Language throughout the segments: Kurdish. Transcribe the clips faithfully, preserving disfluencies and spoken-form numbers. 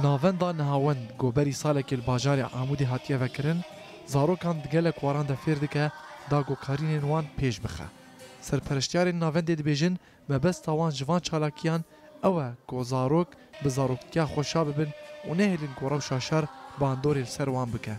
Navenda Nihawend ku berî salekê li bajarê Amûdê hatiye vekirin, zarokan di gelek waran de fêr dike da ku karînên wan pêş bixe. Serpereştiyarên navendê dibêjin, mebesta wan ji van çalakiyan ew e ku zarok bi zaroktiya xwe şa bibin û nehêlin ku rewşa şer bandorê li ser wan bike.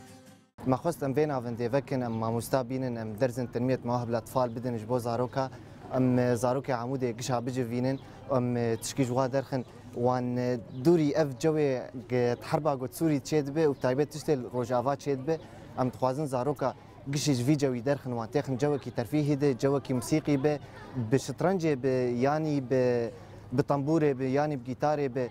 Me xwest em vê navendê vekin, em mamosta bînin, em derzên tenmiyet mewahib latfal bidin ji bo zaroka. Em, e, zarokê Amûdê gişa bicivînin, em, e, tişkî ji wa derxin, wan, e, dûrî ev cewê, e, herba got Sûrî çêdibe û taybet tiştê li Rojava çêdibe. Em dixwazin zaroka gişî ji vî cewî derxin, wan têxin cewekî terfîhî de, cewekî musîqî be, bi şitrencê be, yanî bi, bi tembûrê be, yanî bi gîtarê be.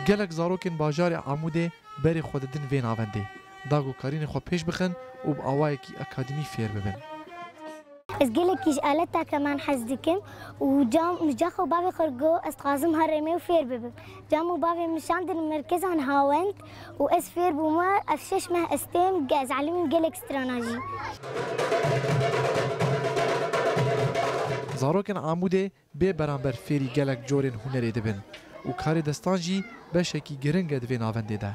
Gelek zarokên bajarê Amûdê berê xwe didin vê navendê, da ku karînê xwe pêş bixin û bi awayekî akademî fêr bibin. Ez gelekî ji aleta keman hez dikim û cam, ji caxa bavê xwe re got, ez dixwazim herêmê û fêr bibim. Cam û bavê min şandin merkeza Nihawend û ez fêr bûme. Ev şeş meh ez têm, ge-, ez elimîm gelek strana jî. Zarokên Amûdê bê beramber fêrî gelek corên hunerê dibin û karê destan jî beşekî giring e di vê navendê de.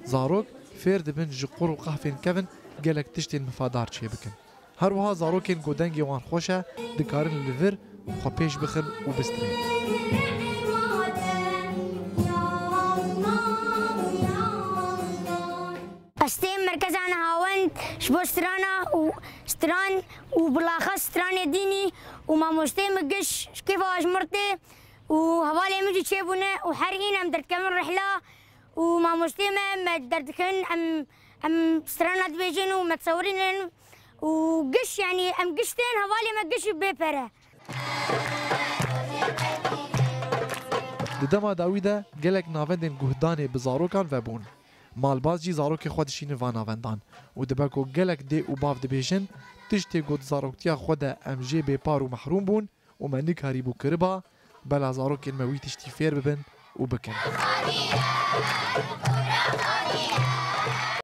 Zarok fêr dibin ji qur û qehfên kevin gelek tiştên mifadar çêbikin. Her wiha zarokên ku dengê wan xweş e, dikarin li vir xwe pêş bixin û bistirên. Ez têm merkeza Nihawend ji bo strana û stran û bilaxas stranê dînî û mamosteyê min giş ji kêfa ajmir tê û hevalê min jî çêbûne û her hîn em derdikevin rihla û mamosteyê me, me derdikevin, em, em strana dibêjin û me disewirînin û giş, yanî em giş tên, hevalê me giş bê pere. Di dema dawî de gelek navendên guhdanê bi zarokan vebûn. Malbaz jî zarokê xwe dişînin van navendan û dibe ku gelek dê û bav dibêjin, tiştê ku di zaroktiya xwe de em jê bêpar û mehrûm bûn û me nikarîbû kiriba, bela zarokên me wî tiştî fêr bibin û bikin.